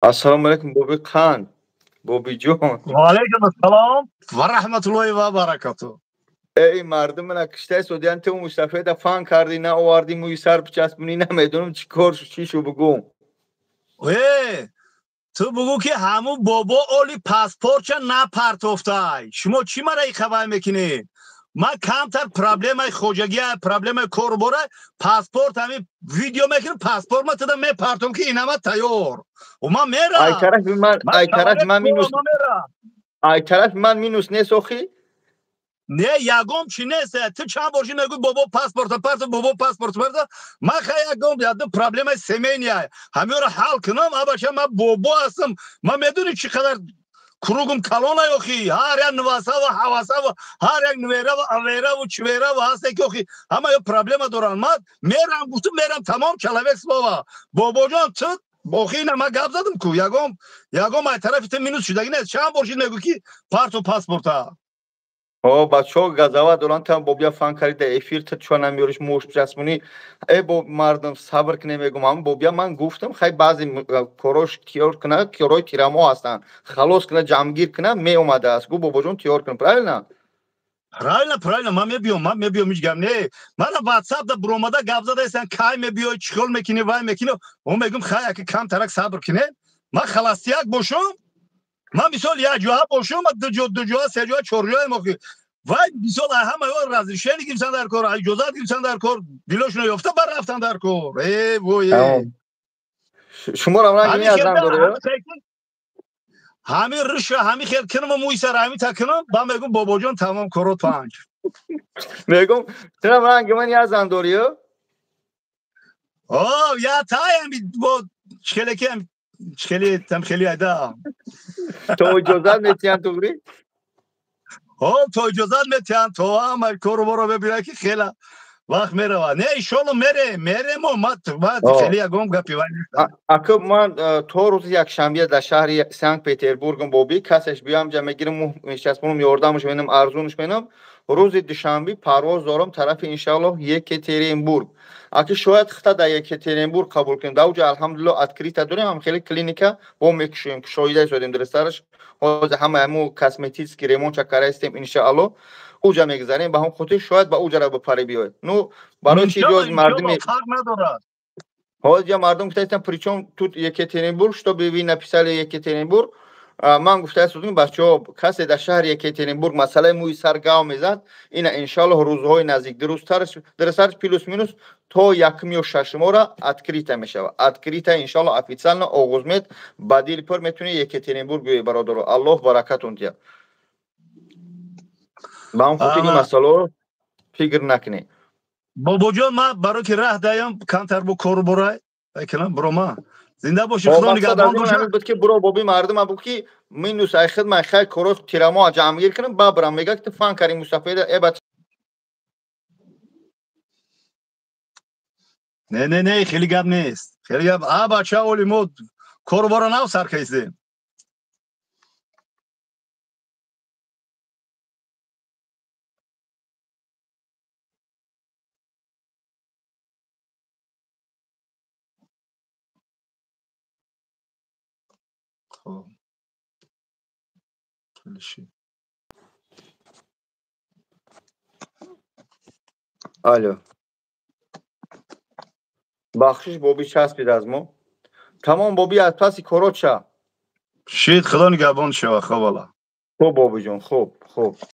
Ассалому алайкум, Боби Қанд, Боби ҷон. Ва алайкум ассалом ва раҳматуллоҳи ва баракатуҳ. Эй мардум, мана киштай содиян, ту мустафеда фан кардӣ, наовардӣ, мӯи сар бичаспонӣ, намедонам чӣ кор чӣ шу бугум. Э, ту бугӯ ки ҳамун бобо оли паспортча напартофтай. Шумо чӣ мара ихабар мекунед? Ман камтар проблемаи хоҷагия, проблемаи корубора, паспорт ҳами видео мекунам, паспорт ма тада мепартом ки инама тайёр. Ман мерам. Ай тарафи ман, ай тарафи ман минус. Ай тарафи ман минус нест охи? Не, ягон чи нест. Ту чанд бор ши мегӯй бобо паспорта парто, бобо паспорт парто. Ман хай ягон яду проблемаи семейния. Ҳамиёро ҳал кунам, абаша ман бобо ҳастам. Ман медонӣ чӣ қадар кругум калона охи. Ҳар як нувасава, ҳавасава, ҳар як нверава, авераву, чвераву ҳасте ки охи ҳама ё проблема доранд. Ман мерам, гуфтум мерам, тамом, человек слова. Бобоҷон, ту охи ина ман гап задам ку, ягон ягон ай тарафи ту минус шудагӣ нест. Чанд бор шид мегӯй ки парто паспорта. О, бачаҳо газава доранд, там бобия фан карди да эфир, та чуа намеёриш мӯш бичаспонӣ. Э, бо мардум сабр кунем, мегум, ҳамн бобия ман гуфтам, хай баъзе корош тиёр куна, корои тирамо ҳастанд, халос куна, ҷамъгир куна, меомадааст. Гу бобоҷон тиёр кун, правильно? Правильно, правильно, ман мебиём, ман мебиём, ҳеҷ гап не. Мана WhatsApp да буромада гап задаистан, кай мебиёй, чӣ хел мекунӣ, вай мекунӣ. О мегум, хай аки камтарак сабр кунем. Ман халастияк бошум, ман мисол як ҷоа бошум, ду ҷо, ду ҷоа, се ҷоа, чор ҷоаем охи. Вай мисол ҳама ё разрешение гирифтан дар кор, иҷозат гирифтан дар кор, дилошона ёфта бар рафтан дар кор. Э, вой. Шуморо ранг меазан доред? Ҳамин рӯша, ҳамин хел кунам, мӯи сар ҳамин та кунам, ба мегум бобоҷон тамом корот панҷ. Мегум, турам ранги ман язан дорӣ? О, я тай ҳами бо чхелеки ҳам хеле там хеле айда. То иҷозат метиҳанд туғри? О, то иҷозат метиҳанд, то ҳама кору боро мебинад ки хела вақт меравад. Не, иншолло мерем, меремо, ма хеле ягон гапи вай нест. Ака ман то рӯзи якшанбе дар шаҳри Санкт Петербургам, бобӣ, касеш биём ҷа мегирам, мечаспонам, ёрдамаш менам, арзунаш менам. Рӯзи душанбе парвоз дорам тарафи иншаллоҳ Екатеринбург. Аки шояд хита дар Екатеринбург қабул кунем. Дар уҷа алҳамдулиллоҳ открыто дорем, ҳам хеле клиника бо мекушоем, кушоида истодем дурустараш. Ҳозир ҳама ҳаму косметический ремонтча кардаистем, иншааллоҳ. Уҷа мегзарем, ба ҳам хотир шояд ба уҷара бипаре биёед. Ну, барои чи ҷоз мардуми фарқ надорад. Ҳозир мардум гуфтаистанд, причём тут Екатеринбург, чтобы вы написали Екатеринбург. Ман гуфтаистам, бачаҳо, касе дар шаҳри Екатеринбург масъалаи мӯи сар гав мезад, ина иншааллоҳ рӯзҳои наздик, дурусттараш плюс-минус то якум ё шашумора открыто мешавад. Открыто иншааллоҳ официально оғоз мед, ба дили пур метавонед Екатеринбург биёед, бародаро. Аллоҳ баракатон диҳад. Ба ҳам хотир ин масъаларо фикр накунед. Бобоҷон, ман барои ки раҳ даям, камтар бо кору борай, кунам, биро ма. Зинда бошӣ, худо нигаҳбон бошад. Буд ки буро боби мардум буд ки минус ай хидмат хай коро тирамо ҷамъгир кунам, ба бирам мега ки ту фан кари мустафеда э бач. Не, не, не, хеле гап нест. Хеле гап. А бача оли мо кору бора нав сар кардем. خب Алло. Бахшиш боби часпид аз мо. Тамом боби аз паси корот ша. Шид, худо нигаҳбон шава, хоб ала. Хуб бобиҷон, хуб, хуб.